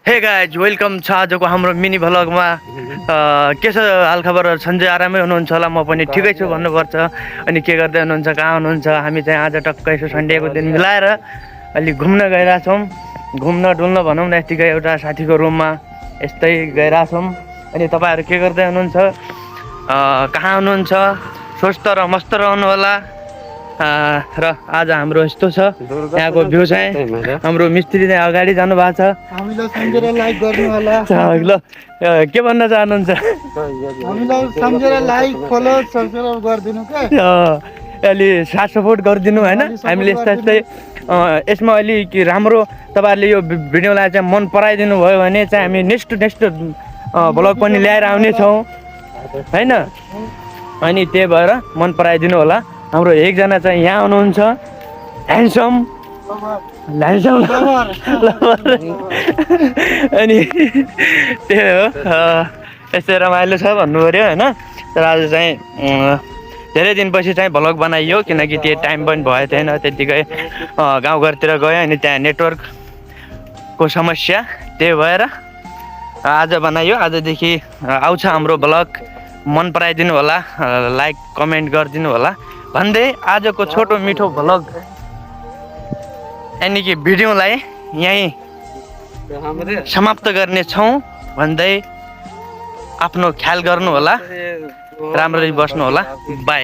Hey guys welcome छ आजको हाम्रो मिनी भ्लगमा। के छ हालखबरहरू? सन्चै आरामै हुनुहुन्छ होला, म पनि ठिकै छु भन्नुपर्छ। अनि के गर्दै हुनुहुन्छ, कहाँ हुनुहुन्छ? हामी चाहिँ आज टक्कै यसो सन्डेको दिन मिलाएर अलि घुम्न गइरहेछौँ। घुम्न डुल्न भनौँ न, यत्तिकै एउटा साथीको रुममा यस्तै गइरहेछौँ। अनि तपाईँहरू के गर्दै हुनुहुन्छ, कहाँ हुनुहुन्छ? स्वस्थ र मस्त रहनु होला। र आज हाम्रो यस्तो छ, यहाँको भ्यू चाहिँ हाम्रो मिस्त्री चाहिँ अगाडि जानु भएको छ। हामीलाई सम्झेर लाइक गर्नु होला। ल के भन्न चाहनुहुन्छ? हामीलाई सम्झेर लाइक फलो सब्स्क्राइब गरिदिनु के। अलि साथ सपोर्ट गरिदिनु होइन। हामीले यस्तै यस्तै यसमा अलिक राम्रो तपाईँहरूले यो भिडियोलाई चाहिँ मन पराइदिनु भयो भने चाहिँ हामी नेक्स्ट भ्लग पनि ल्याएर आउनेछौँ होइन। अनि त्यही भएर मन पराइदिनु होला। हाम्रो एकजना चाहिँ यहाँ हुनुहुन्छ, ह्यान्डसम अनि त्यही हो, यस्तै रमाइलो छ भन्नु पऱ्यो होइन। तर आज चाहिँ धेरै दिनपछि चाहिँ भ्लग बनाइयो, किनकि त्यो टाइम पनि भएको थिएन त्यत्तिकै। गाउँघरतिर गयो अनि त्यहाँ नेटवर्कको समस्या, त्यही भएर आज बनाइयो। आजदेखि आउँछ हाम्रो भ्लग, मन पराइदिनु होला, लाइक कमेन्ट गरिदिनु होला भन्दै आजको छोटो मिठो भ्लग यानि कि भिडियोलाई यहीँ समाप्त गर्नेछौँ भन्दै आफ्नो ख्याल गर्नु होला, राम्ररी बस्नु होला। बाई।